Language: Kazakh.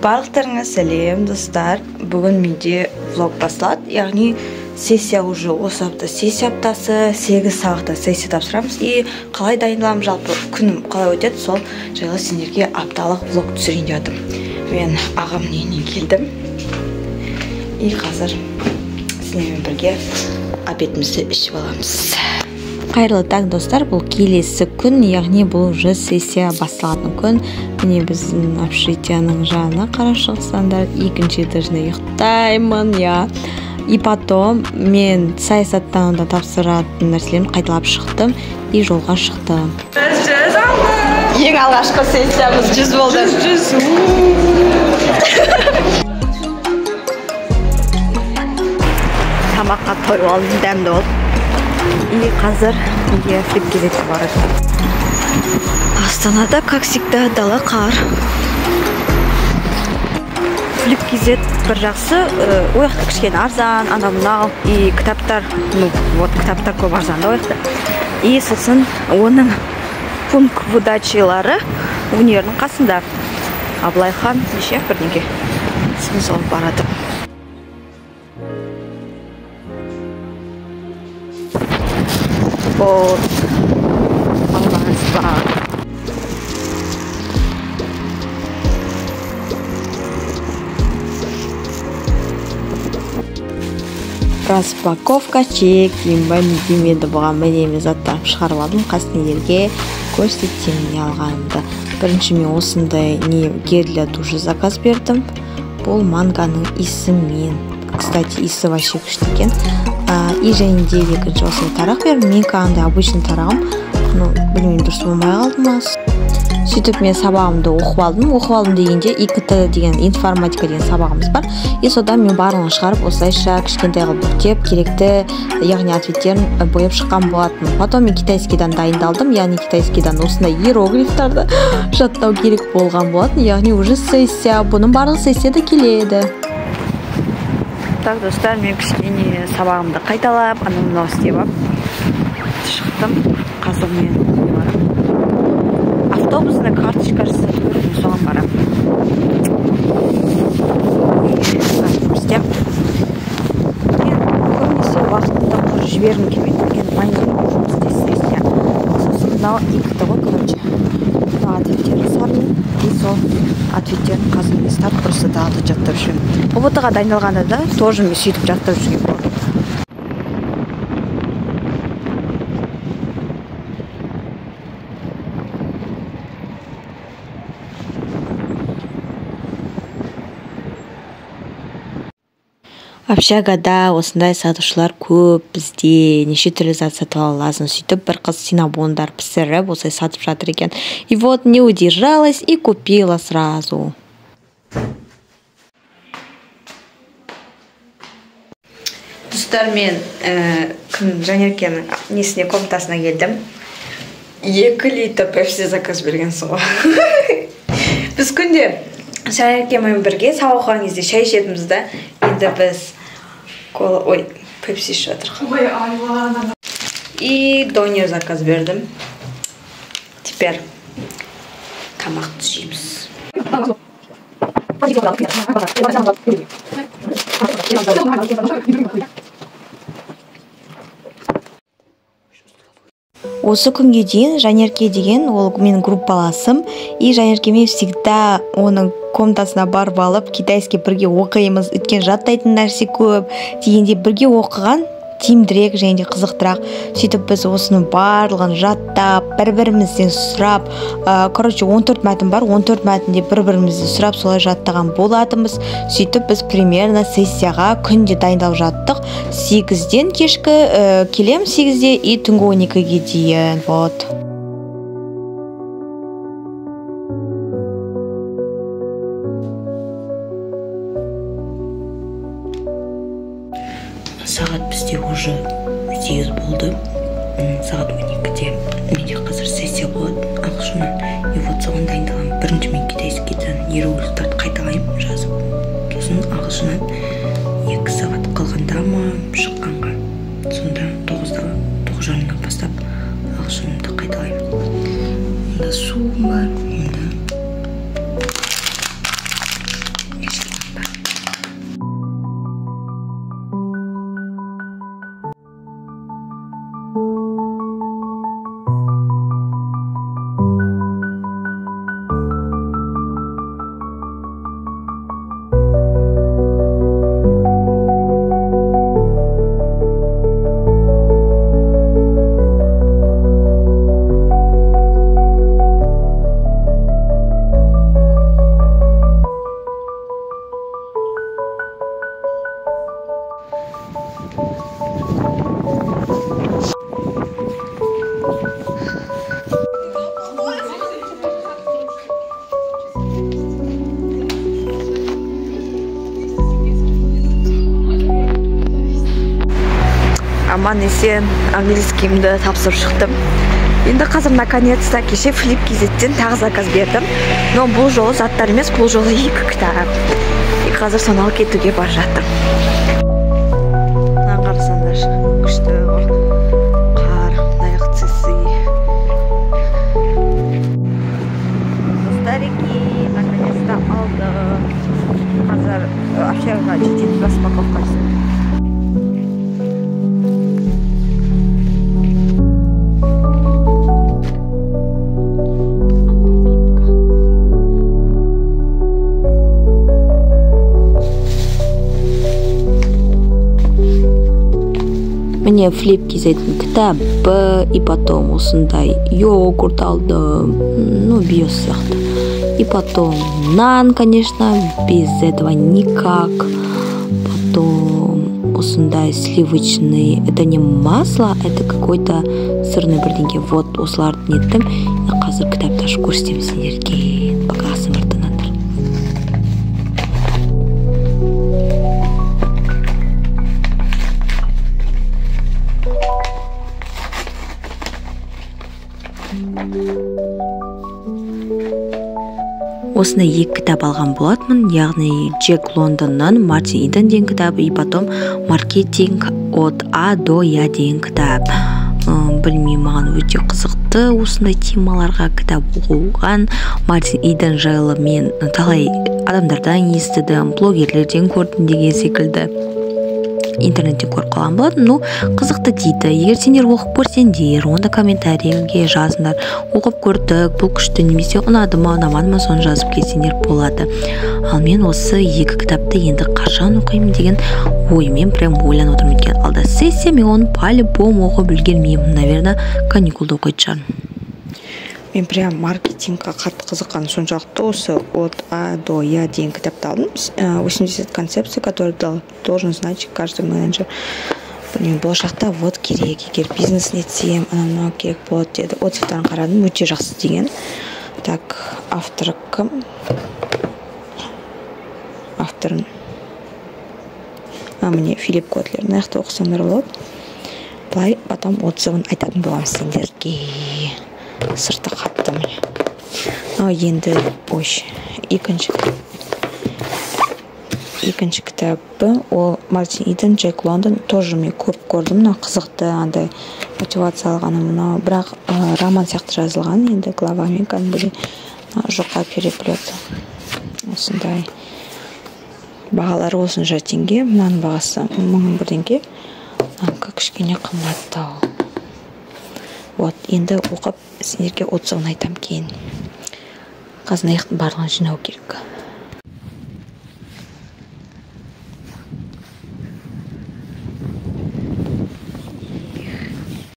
Барлықтарыңа сәлем, достар. Бүгін менде влог басталады. Яғни сессия уже осы апта, сессия аптасы, 8 сағатта сессия тапсырамыз. И қалай дайындаламын, жалпы күнім қалай өтеді, сол жайлы сендерге апталық влог түсірейін деп жатырмын. Мен ағамның үйіне келдім. И қазір сіздермен бірге обедімізді ішіп аламыз. Қайырлы таң, достар. Бұл келесі күн, яғни бұл уже сессия басталатын күн. Міне біздің общежитияның жаны, қарап шықсаңдар, екінші этажында ұйықтаймын, я. И потом мен саясаттануда тапсыратын нәрселерімді қайталап шықтым и жолға шықтым. Ең алғашқы сессиямыз 100 болды. 100. Тамаққа тойып алдым, дәмді болды. И қазір неге Flip kz-ге барады. Астанада, как всегда, дала қар. Flip kz бір жақсы, ол жақта кішкене арзан, анау мынау, и кітаптар, ну, вот кітаптар көп арзан да ол жақта. И сосын оның пункт выдачалары универдің қасында. Абылайхан неше бірдеңе. Сосын сол барады. Вот. Распаковка чек деймін ба, не деймін енді бұған, міне мен заттарымды шығарып алдым, қасынелерге көрсетемін не алғанымды. Бірінші мен осындай не гель для душа заказ бердім. Бұл манганың иісімен. Кстати, иісі вообще күшті екен. И және де екінші осындай тарақ бердім. Мен кәдімгі обычный тарағым, ну, білмеймін, дұрыс болмай қалды ма. Сөйтіп мен сабағымды оқып алдым. Оқып алдым дегенде ИКТ деген, информатика деген сабағымыз бар. И содан мен барлығын шығарып, осылайша кішкентай қылып бүктеп, керекті, яғни ответтерін бояп шыққан болатынмын. Потом мен китайскийдан дайындалдым, яғни китайскийдан осындай иероглифтарды жаттау керек болған болатын, яғни уже сессия, бұның барлығы сессияда келеді. Так, достар, мен кішкене сабағымды қайталап, анау мынау істеп алып шықтым. Қазір мен барамын. Автобусный карточка жасату керек, мен соған барамын. Мен көбінесе уақытымды құр жібергім келмейді, өйткені понедельник жұмыс істейсіз, сосын мынау ИКТ ғой, короче. Мынау ответтері сарының, и сол ответтерін қазір мен ұстап, просто далада жаттап жүремін. ҰБТ-ға дайындалғанда да тоже мен сөйтіп жаттап жүрген болдым. Общагада осындай сатушылар көп бізде, неше түрлі зат сатып ала аласың. Сөйтіп бір қыз синабондар пісіріп осылай сатып жатыр екен. И вот не удержалась и купила сразу. Достар, мен кім Жанеркенің несіне, комнатасына келдім. 2 литр пепси заказ бергенсің ғой. Біз күнде Жанеркемен бірге сабақ оқыған кезде шай ішетінбіз да. Енді біз кола, ой, пепси ішіп жатырмық. Ой, айуан. И донер заказ бердім. Теперь тамақты жейміз. Осы күнге дейін Жанерке деген ол менің группаласым, и Жанеркемен всегда оның комнатасына барып алып китайский бірге оқимыз, өйткені жаттайтын нәрсе көп дегенде бірге оқыған тиімдірек және де қызықтырақ. Сөйтіп біз осының барлығын жаттап, бір-бірімізден сұрап, короче, 14 мәтін бар, 14 мәтінде бір-бірімізден сұрап солай жаттаған болатынбыз. Сөйтіп біз примерно сессияға күнде дайындалып жаттық. 8-ден кешкі келем 8-де и түнгі 12-ге дейін. Вот. Сағат бізде уже 8 болды. Сағат 12-де менде қазір сессия болады ағылшыннан. И вот соған дайындаламын. Бірінші мен китайскийден иероглифтарды қайталаймын жазып. Сосын ағылшыннан 2 сағат қалғанда ма шыққанға. Сонда 9:30-дан бастап ағылшынымды қайталаймын. Мұнда суым бар, мұнда Аман есен английскийімді тапсырып шықтым. Енді қазір наконец-то кеше Flip KZ-тен тағы заказ бердім. Но бұл жолы заттар емес, бұл жолы 2 кітап. И қазір соны алып кетуге бара жатырмын. Мынаны қарасаңдаршы, күшті қар, мына цесы. Достарики, наконец-то алдым. Қазір общагаға жететін распаковка жасаймын. Міне Flip KZ-тің кітабы, и потом осындай йогурт алдым, ну, биос сияқты. И потом нан, конечно, без этого никак. Потом осындай сливочный, это не масло, это какой-то сырный бірдеңе. Вот осыларды неттім. Қазір кітапты ашып көрсетемін сендерге. Пока асмр тыңдаңдар. Осындай 2 кітап алған болатынмын, яғни Джек Лондоннан Мартин Иден деген кітап, и потом Маркетинг от А до Я деген кітап. Білмеймін, маған өте қызықты осындай темаларға кітап оқыған. Мартин Иден жайлы мен талай адамдардан естідім, блогерлерден көрдім деген секілді. Интернеттен көріп қалған болатын. Ну, қызықты дейді. Егер сендер оқып көрсеңдер, онда комментарийге жазыңдар. Оқып көрдік, бұл күшті немесе ұнады ма, ұнамады ма, соны жазып кетсеңдер болады. Ал мен осы 2 кітапты енді қашан оқимын деген оймен прям ойланып отырмын. Өйткені алда сессия, мен оны по-любому оқып үлгермеймін. Наверное, каникулда оқитын шығармын. Мен прям маркетингқа қатты қызыққан соншалықты осы от А до Я деген кітапты алдым. 80 концепций, которые должен знать каждый менеджер. Білмеймін, болашақта вот керек, егер бизнес нетсем, анау мынау керек болады деді. Отзывтарын қарадым, өте жақсы деген. Так, авторы кім? Авторын. Міне Филипп Котлер. Мына жақта оқысаңдар болады. Былай потом отзывын айтатын боламын сендерге. Сырты қатты міне. Енді ой, екінші кітабы ол Мартин Иден, Джек Лондон. Тоже мен көп көрдім, мына қызықты андай мотивациялық анау мынау, бірақ роман сияқты жазылған, енді главамен кәдімгідей жұқа переплет. Осындай бағалары осынша теңге, мынаның бағасы 1000 бірдеңке, мынанікі кішкене қымбаттау. Вот, енді оқып сендерге отзывын айтам кейін. Қазір аяқтың барлығын жинау керек.